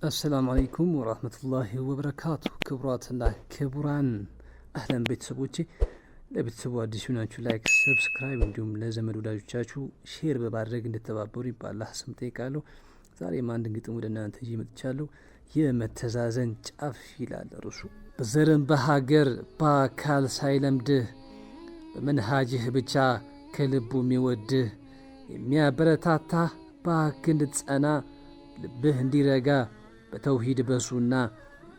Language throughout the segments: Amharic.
السلام عليكم ورحمة الله وبركاته። ክቡራትና ክቡራን أهلا ቤተሰቦቼ፣ ለቤተሰቡ አዲስ ናችሁ like፣ subscribe እንዲሁም ለዘመድ ወዳጆቻችሁ share በማድረግ እንድተባበሩ በአላህ ስም ጠይቃለሁ። ዛሬም አንድ ግጥም ወደ እናንተ ይዤ መጥቻለሁ። የመተዛዘን ጫፍ ይላል ርዕሱ። በዘርም በሀገር በአካል ሳይለምድህ በመንሃጅህ ብቻ ከልቡ የሚወድህ የሚያበረታታ በሀቅ እንድትጸና ልብህ እንዲረጋ በተውሂድ በሱና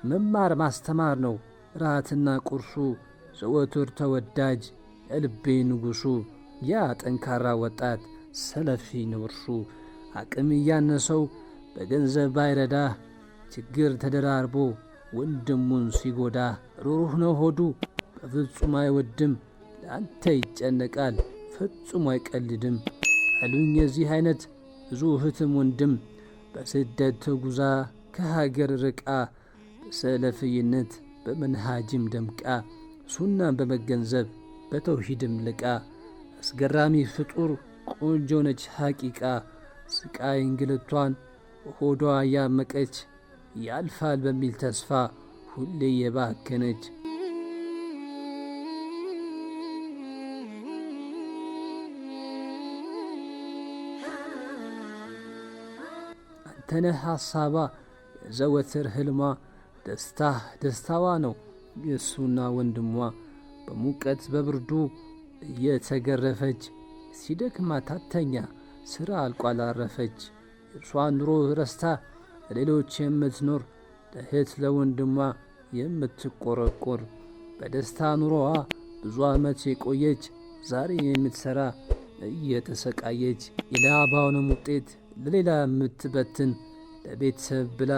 መማር ማስተማር ነው ራትና ቁርሱ ዘወትር ተወዳጅ የልቤ ንጉሱ ያ ጠንካራ ወጣት ሰለፊ ንውርሱ አቅም እያነሰው በገንዘብ ባይረዳህ ችግር ተደራርቦ ወንድሙን ሲጎዳ ሩሩህ ነው ሆዱ በፍጹም አይወድም ለአንተ ይጨነቃል ፈጽሞ አይቀልድም። አሉኝ የዚህ አይነት ብዙ እህትም ወንድም በስደት ተጉዛ ከሀገር ርቃ በሰለፍይነት በመንሃጅም ደምቃ ሱናን በመገንዘብ በተውሂድም ልቃ አስገራሚ ፍጡር ቆንጆ ነች ሐቂቃ ስቃይ እንግልቷን ሆዷ ያመቀች ያልፋል በሚል ተስፋ ሁሌ የባከነች። አንተነህ ሐሳባ የዘወትር ህልሟ ደስታህ ደስታዋ ነው የእሱና ወንድሟ በሙቀት በብርዱ እየተገረፈች ሲደክማት አተኛ ስራ አልቋል አረፈች። የእርሷን ኑሮ ረስታ ለሌሎች የምትኖር ለእህት ለወንድሟ የምትቆረቆር በደስታ ኑሮዋ ብዙ ዓመት የቆየች ዛሬ የምትሰራ እየተሰቃየች የላባውንም ውጤት ለሌላ የምትበትን ለቤተሰብ ብላ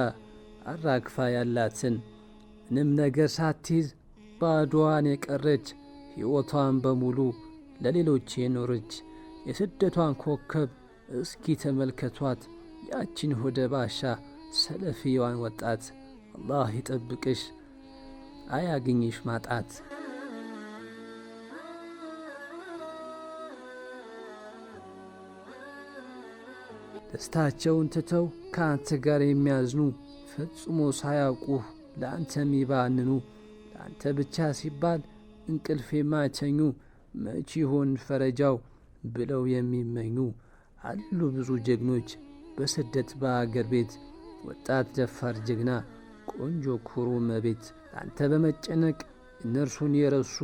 አራግፋ ያላትን ምንም ነገር ሳትይዝ ባዶዋን የቀረች ሕይወቷን በሙሉ ለሌሎች የኖረች የስደቷን ኮከብ እስኪ ተመልከቷት ያችን ሆደ ባሻ ሰለፊዋን ወጣት። አላህ ይጠብቅሽ አያግኝሽ ማጣት። ደስታቸውን ትተው ከአንተ ጋር የሚያዝኑ ፈጽሞ ሳያውቁህ ለአንተ የሚባንኑ ለአንተ ብቻ ሲባል እንቅልፍ የማይተኙ መች ይሆን ፈረጃው ብለው የሚመኙ አሉ ብዙ ጀግኖች በስደት በአገር ቤት ወጣት ደፋር ጀግና ቆንጆ ኩሩ መቤት ለአንተ በመጨነቅ እነርሱን የረሱ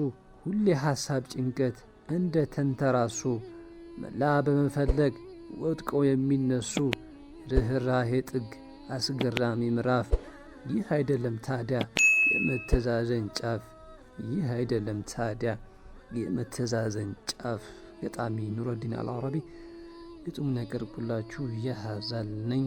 ሁሌ ሐሳብ ጭንቀት እንደ ተንተራሱ መላ በመፈለግ ወድቀው የሚነሱ ርኅራሄ ጥግ አስገራሚ ምዕራፍ። ይህ አይደለም ታዲያ የመተዛዘን ጫፍ? ይህ አይደለም ታዲያ የመተዛዘን ጫፍ? ገጣሚ ኑረዲን አልዓረቢ ግጥሙን ያቀርቡላችሁ የሀዛል ነኝ።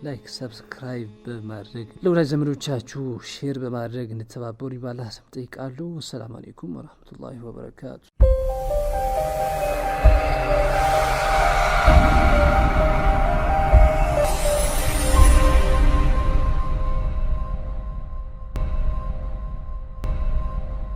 Like subscribe በማድረግ ለወዳጅ ዘመዶቻችሁ share በማድረግ እንድተባበሩ በአላህ ስም ጠይቃለሁ። السلام عليكم ورحمة الله وبركاته።